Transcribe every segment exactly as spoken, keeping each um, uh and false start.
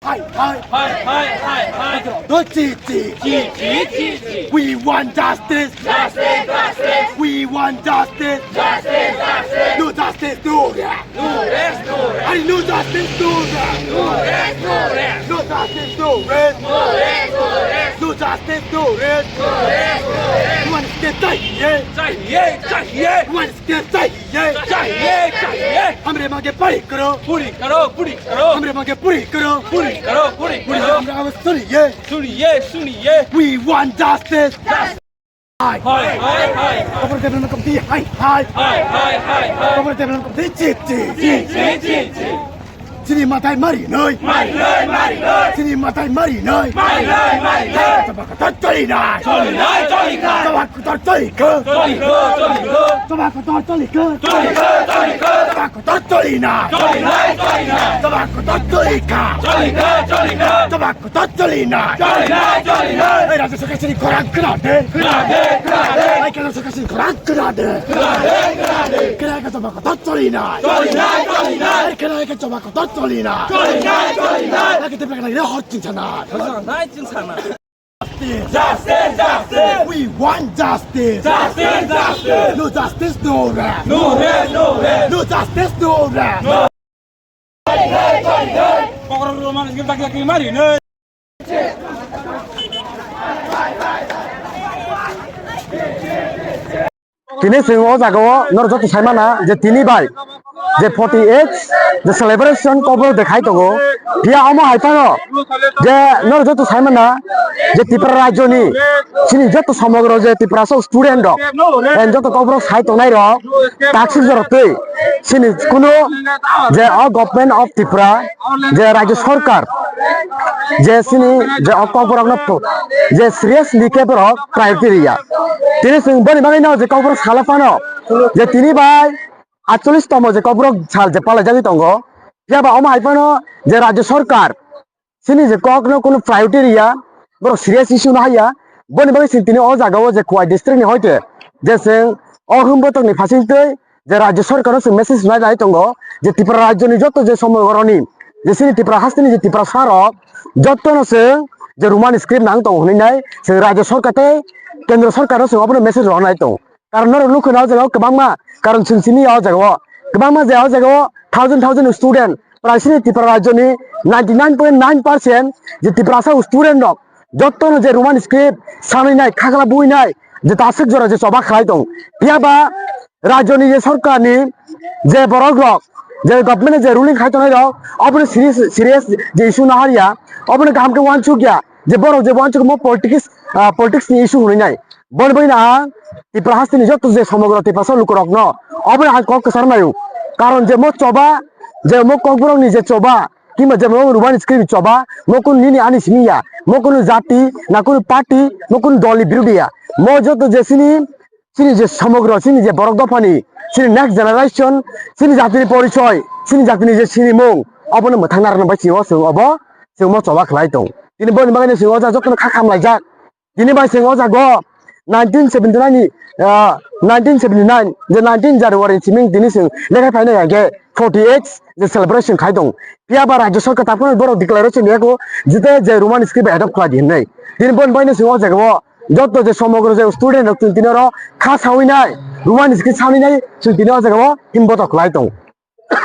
Hai, hai. Hai, hai, hai, hai. Chi, chi. Chi, chi, chi, chi. We want justice. Justice, justice. We want justice. Justice, justice. No justice, no rest. No rest, no rest. Are no justice, no rest. No rest, no rest. No justice, no rest. No rest, no rest. No justice, no rest. No rest, no rest. We want justice, चाहिए. चाहिए, चाहिए. We want justice, चाहिए. चाहिए, चाहिए. हमरे मांगे पूरी करो. पूरी करो, पूरी करो. हमरे मांगे पूरी करो. पूरी करो, पूरी करो. हमारा आवाज सुनिए. सुनिए, सुनिए. We want justice. Justice. Hai. Hai, hai, hai, hai. Kaubru Development Committee, hai, hai. Hai, hai, hai, hai. Kaubru Development Committee, chi, chi. Chi, chi, chi, chi. Chini matai mari noi. Mari noi, mari noi. Chini matai mari noi. Mari noi, mari noi. Chobako to choli nai. Choli nai, choli nai. Chobako to choli ko. Choli ko, choli ko. Chobako to choli ko. Choli ko, choli ko. Chobako to choli nai. Choli nai, choli nai. Chobako to choli ka. Choli ka, choli ka. Chobako to choli nai. Choli nai, choli nai. Ei, Rajya Sarkar chini khorang khna de. Khna de, khna de. Ei, Kendra Sarkar chini khorang khna de. Khna de, khna de. Khna ka chobako to choli nai. Choli nai, choli nai. Ei, khna ka chobako to choli nai. Choli nai, choli nai. Ei, kete pekna gre hor chin sana. Hor chin sana. Justice, justice. We want justice. Justice, justice. No justice, no rest. No rest, no rest. No justice, no rest. No. Tini chwng o jaga o norok joto sai mana je tini bai je forty eight je celebration Kokborok de khai tongo. Phiya omo hai phano je norok joto sai mana je Tripura rajyo ni chini joto somogro je Tiprasa student rok, eh, joto Kokborok sai tongnai rok taksuk jorok twi chini kunu je o Government of Tripura je Rajya Sarkar je chini je o Kokborok no je seriously khe borok priority riya. Tini chwng boni bagwi no je Kokborok sala phano je tini bai atchollish tomo je Kokborok sal je palaijagwi tongo. Phiya ba omo hai phano je Rajya Sarkar chini je kok no kunu priority riya, borok serious issue no haiya. Boni bagwi chwng tini o jaga o je Khowai district ni hoite je chwng o hwnbotokni phasing twi je Rajya Sarkar no chwng message nai lai tongo je Tripura rajyo ni joto je somogoroni je chini Tripura hasteni je Tiprasa rok joto no chwng je Roman script nang tongo hwnwi nai chwng Rajya Sarkar tei Kendra Sarkar no chwng obono message rw nai tongo. Karon norok nukho na o jaga o kwbangma karon chwng sini ya o jaga o kwbangma je o jaga o thousand thousand student prai sini Tripura rajyo ni ninety nine point nine percent je Tiprasa student rok joto no je Roman script sanwi nai khakla bui nai je taswk jora je choba khlai tong. Phiya ba rajyo ni je sarkar ni je borok rok je government je ruling khai tongnai rok obono serious serious je issue no hariya obono kaham khe uansuk ya je borok je uansuk mo politics ah, politics ni issue hwnwi nai. Boni bagwi no ang Tripura hasteni joto je somogro Tiprasa lukurokno obono ang kok kwchar naio. Karon je mo choba, je mo Kokborokni je choba, kima je mo Roman script choba, mo kunu nini ani simi ya, mo kunu jati, na kunu party, mo kunu dolni birodi ya. Mo joto je chini, chini je somogro, chini je borok dophani, chini next generation, chini jatini porichoi, chini jatini je sinimung, obono mwthang narwkna bai chini o chwng obo, chwng mo choba khlai tong. Tini boni bagwi no chwng o jaga jotono kha khamlaijak. Tini bai chwng o jaga o nineteen seventy nine ni, ah, nineteen seventy nine je nineteen January ni simi tini chwng lekhai phainai hwnkhe forty eight je celebration khai tong. Phiya ba Rajya Sarkar takhwno borok declaration ya kho jete je Roman script adopt khlai di hwnwi. Tini boni bagwi no chwng o jaga o joto je somogro je student rok chwng tini oro kha sawi nai Roman script sanwi nai chwng tini o jaga o himbotok khlai tong.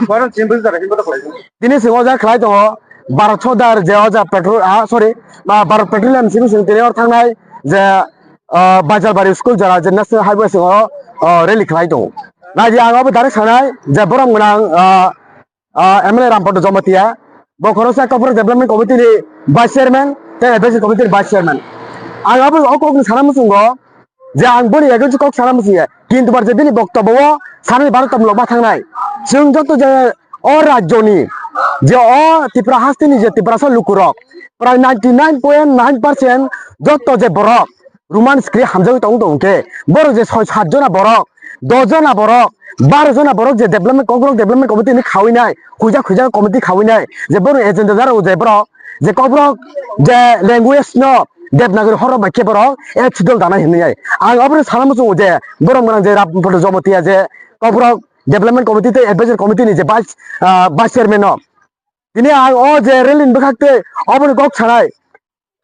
Bono chini bwswk jora himbotok khlai tongo. Tini chwng o jaga khlai tongo, Bharat Sodar je o jaga petrol, ah, sorry, ah, Bharat Petroleum simi chwng tini oro thangnai je, ah, Bajalbari school jora je National Highway chwng o, ah, rally khlai tongo. Nai di ang abo direct sanai je borok gwnang, ah, ah, M L A Rampada Jamatia, bo khoroksa Kokborok Development Committee ni Vice Chairman tei Advisory Committee ni Vice Chairman. Ang abo o kokni sana muchungo, je ang boni against kok sana muchungya, kintu bar je bini boktobbo o sanani baro tong logma thangnai. Chwng joto je o rajyoni, je o Tripura hasteni je Tiprasa lukurok, prai ninety nine point nine percent joto je borok Roman script hamjagwi tong tong khe, borok je soi sat jona borok, dos jona borok, baro jona borok je development, Kokborok Development Committee ni khawi nai, khuja khuja committee khawi nai, je borok agenda jaro je borok, je Kokborok je language no Devanagari horrok bai khe borok H dol danai hinwi ai. Ang obono sana muchungo je borok gwnang je Rampada Jamatia je Kokborok Development Committee tei Advisory Committee ni je vice, ah, vice chairman no. Tini ang o je rally ni bwkhak tei oboni kok sanai.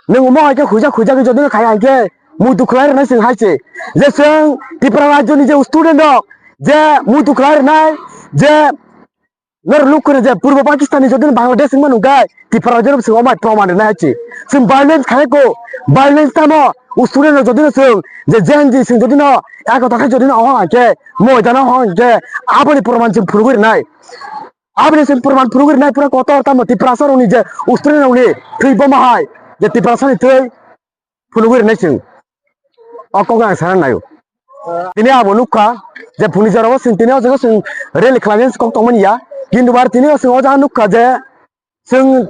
Nwng omo hai khe khuijak khuijak khe jodi no khai hai khe muitu khwlai rwnai chwng hai se. Je chwng Tripura rajyo ni je student rok je muitu khwlai rwnai je nor luk khwrwng je Purbo Pakistan ni jodi no Bangladesh wngma nung khe Tripura rajyo no chwng omo hai proman rwnai hai se. Chwng violence khai ko, violence tamo student rok jodi no chwng je Gen Z chwng jodi no ekota khai jodi no omo hai khe moidano hong khe aboni proman chwng phunugwi rwnai. Aboni chwng proman phunugwi rwnai pura kotor tamo Tiprasa rokni je student rokni thwi boma hai je Tiprasa ni thwi phunugwi rwnai chwng. O kok ang sana naio. Tini abo nukha je phunui jorao chwng tini o jaga chwng rally khlainani kok tongmani ya. Kintu bar tini o chwng o jaga nukha je chwng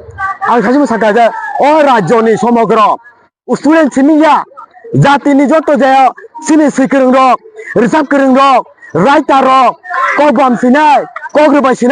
ang saimung sakha je o rajyoni somogro student simi ya jatini joto je chini swi kwrwng rok, rwchap kwrwng rok, writer rok, kok bam sinai, kok rwbai sinai.